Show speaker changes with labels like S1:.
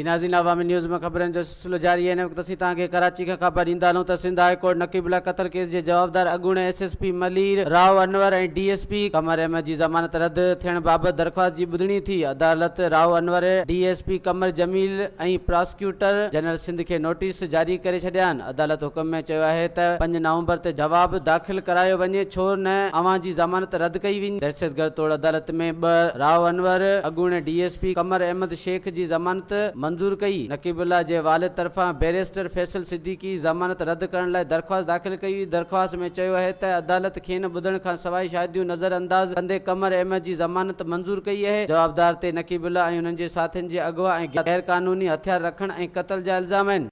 S1: ناظرين عوامي نيوز ۾ خبرن جو سلسلو جاري آهي. هن وقت اسين توهان کي ڪراچي کان خبر ڏيندا هلون ته سنڌ هاء ڪورٽ نقيب الله قتل ڪيس جي جوابدار اڳوڻي S S P Malir Rao Anwar ۽ D S P Qamar Ahmed جي ضمانت رد ٿيڻ بابت درخواست جي ٻڌڻي ٿي. عدالت Rao Anwar, D S P Qamar Jamil ۽ prosecutor general Sindh کي نوٽيس جاري ڪري ڇڏيا آهن. عدالت حڪم ۾ چيو آهي ته پنج نومبر تي جواب داخل ڪرايو وڃي ڇو نه اوهان جي ضمانت رد ڪئي ويندي. دهشتگرد توڙ عدالت ۾ ٻه رائو انور، اڳوڻي D S P Qamar Ahmed Shaikh جي ضمانت منظور ڪئي. نقيب الله جي والد طرفان بئريسٽر فيصل صديقي ضمانت رد ڪرڻ لاء درخواست داخل ڪئي هئي. درخواست ۾ چيو آهي ته عدالت کين ٻڌڻ کانسواء شاهديون نظر انداز ڪندي قمر احمد جي ضمانت منظور ڪئي آهي. جوابدار تي نقيب الله ۽ انهن جي ساٿين جي اغوا ۽ غيرقانوني هٿيار رکڻ ۽ قتل جا الزام آهن.